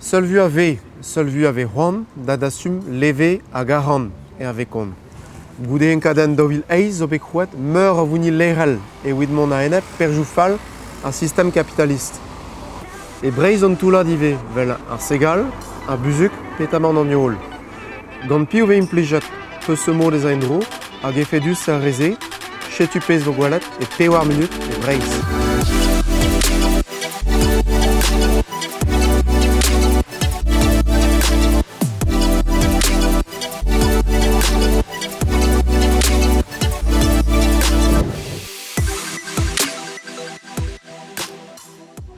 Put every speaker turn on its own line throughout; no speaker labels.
Seul vui a vez, seul vui a vez c'hoant da dastum leve hag arc'hant hervez kont. Goude enkadenn 2008 zo bet krouet meur a vouni lec'hel evit mont a-enep perzhioù fall ar sistem kapitalist. E Breizh an toullad ivez, 'vel ar segal, ar buzhug petamant an heol. Gant piv 'vez implijet peseurt mod ez a en-dro hag efedus ar re-se? Setu pezh 'vo gwelet e pevar munut e Breizh.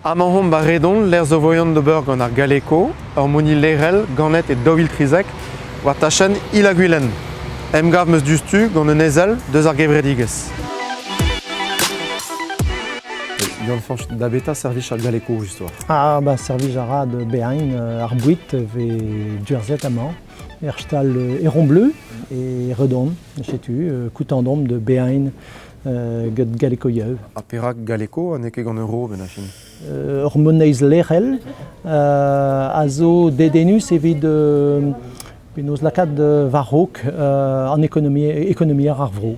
Amañ omp war Redon, lec'h zo voian d'ober gant ar Galeko, ur moni lec'hel ganet e 2013 war tachenn Il-ha-Gwilen. Emgav 'm eus diouzhtu gant un ezel deus ar gevredigezh. Yann-Fañch, da beta servij ar Galeko just-war?
Ah bah servij a ra da beañ ar boued 'vez duerzhet amañ er stal Héron Bleu e Redon. Setu koutant omp da beañ gant Galekoiev.
Ha perak Galeko ha n'eo ket gant euro benn ar fin?
Ur moneiz lec'hel a zo dedennus evit penaos lakaat war-raok an ekonomiezh ar vro.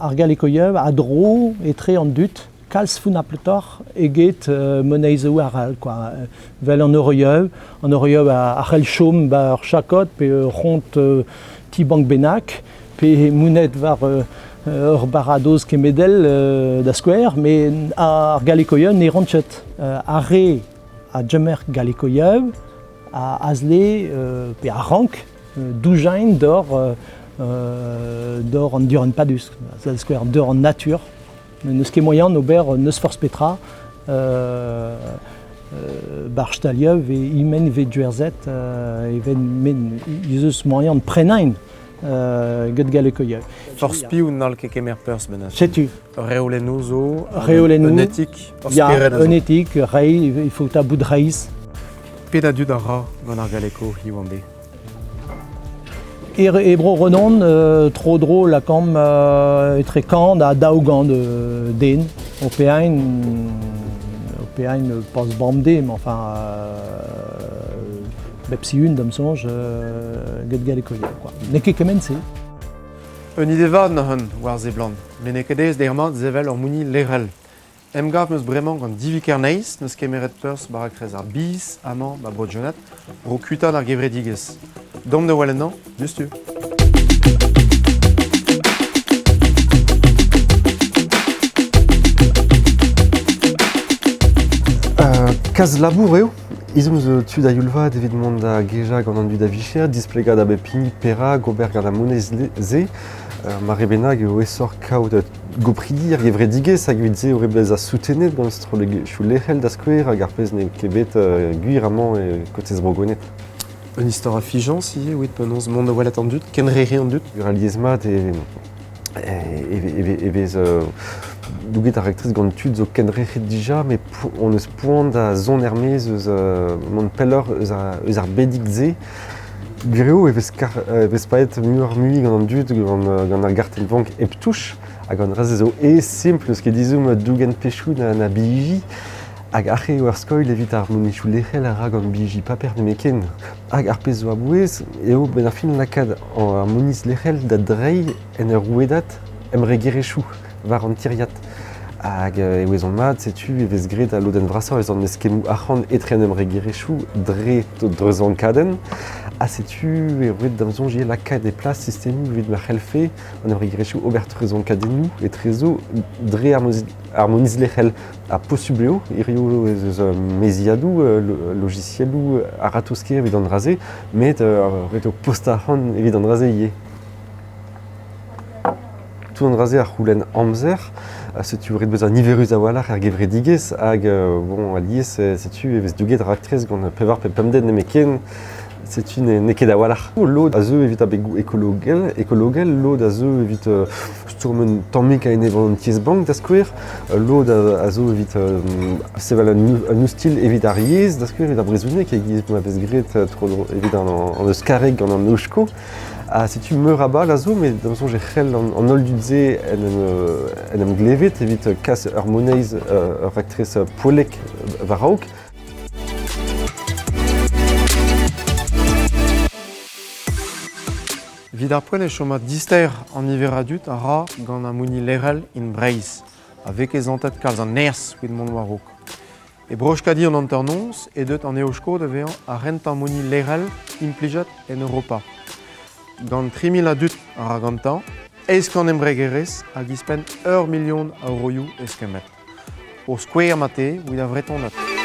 Ar Galekoiev a dro etre an dud kalz founnapletoc'h eget moneizoù arall kwa. Vel an euroioù, an euroioù a c'hell chom 'ba ur chakod pe ur c'hont ti-bank bennak pe monet war ur baradoz kemedel da skouer, met ar gallekoioù ne ront ket. Ar re a gemer gallekoioù a zle pe a rank doujañ d'hor d'hor an durenn padus, da skouer d'hor an natur. N'eus ket moaien d'ober n'eus forzh petra. Bar stalioù e imen 'vez gwerzhet evel men ez eus moaien prenañ get gallekoioù.
Forzh piv n'hall ket kemer perzh bennak.
Setu.
Reolennoù zo,
Reolennoù.
Un etik, ur spered a zo.
Un etik, reiñ, il faut bout reizh.
Pet a dud a ra gant ar galeko hiziv an deiz?
E Bro-Renon, tro-dro lakaomp etre kant ha 200 den o paeañ o paeañ pas bemdez, mais enfin bep sizhun da'm soñj get gallekoioù quoi. N'eo ket kement-se.
Un ide vat neuze war seblant, met n'eo ket aes dezhañ sevel ur mouni lec'hel. Emgav 'm eus bremañ gant Divi Kerneis, 'neus kemeret perzh 'ba raktres ar Biz amañ 'ba Bro-Djonad, 'ro kuitaat ar gevredigezh. Deomp da welet 'nañ diouzhtu.
Kalz labour eo. Ezhomm zo tud a-youl-vat evit mont da gejañ gant an dud a-vicher, displegañ da bep hini perak ober gant ar moneiz-se. Mare bennak eo aesoc'h kaout gopridi ar gevredigezh hag evit se eo ret bezañ soutenet gant strollegezhioù lec'hel da skouer hag ar pezh n'eo ket bet gwir amañ e kotez Bro-Gwened.
Un istor a fijañs ivez evit penaos mont da welet an dud, kenre'hiñ an dud.
Alies-mat e, e, e vez douget ar raktres gant tud zo kenrec'het dija, met on eus poan da zont er-maez eus mont pelloc'h eus eus ar bedig-se. Gwir eo e vez, e vez paeet muioc'h-mui gant an dud gant, gant ar gartenn-vank hep touch hag an dra-se zo aes, simpl, n'eus ket ezhomm dougen pechoù na, na bigi. Hag ac'h eo ar skoilh evit ar monezioù lec'hel a ra gant bigi paper nemetken. Hag ar pezh zo a-bouez eo benn ar fin lakaat ar moniz lec'hel da dreiñ en ur rouedad embregerezhioù war an tiriad. Hag e ouezomp mat, setu e vez graet al lodenn vrasañ eus an eskemmoù arc'hant etre an embregerezhioù dre dreuzvankadenn. Ha setu eo ret da'm soñj ivez lakaat e plas sistemoù evit ma c'hellfe an embregerezhioù ober treuzvankadennoù etrezo dre ar moniz lec'hel. Ha posubl eo hiziv ez eus meziadoù, logisielloù a-ratozh-kaer evit an dra-se, met ret eo postañ arc'hant evit an dra-se ivez. Tout an dra-se a c'houlenn amzer, setu ret bezañ niverus a-walc'h er gevredigezh hag bon alies setu e vez douget raktres gant pevar pe pemp den nemetken, setu n'eo ket a-walc'h. Lod a zeu evit abegoù ekologel, ekologel, lod a zeu evit stourm un tammig a-enep an tiez-bank da skouer, lod a zo evit sevel un oustilh evit ar yezh da skouer, evit ar brezhoneg e-giz ma vez graet tro-dro evit an euskareg gant an Eusko. Ha setu meur a bal a zo, met da'm soñj e c'hell an holl dud-se en em glevet evit kas ur moneiz, ur raktres poellek war-raok.
Evit ar poent e choma dister an niver a dud a ra gant ar mouniñ lec'hel in Breizh, a vez ket santet kalz a nerzh evit mont war-raok. E Bro-Euskadi an hanternoz eo deuet an Eosko da vezañ ar c'hentañ mouniñ lec'hel implijet en Europa. Gant 3 000 a dud a ra gantañ, eizh kant embregerezh hag ouzhpenn ur milion a euroioù eskemmet. Ur skouer mat eo evit ar Vretoned.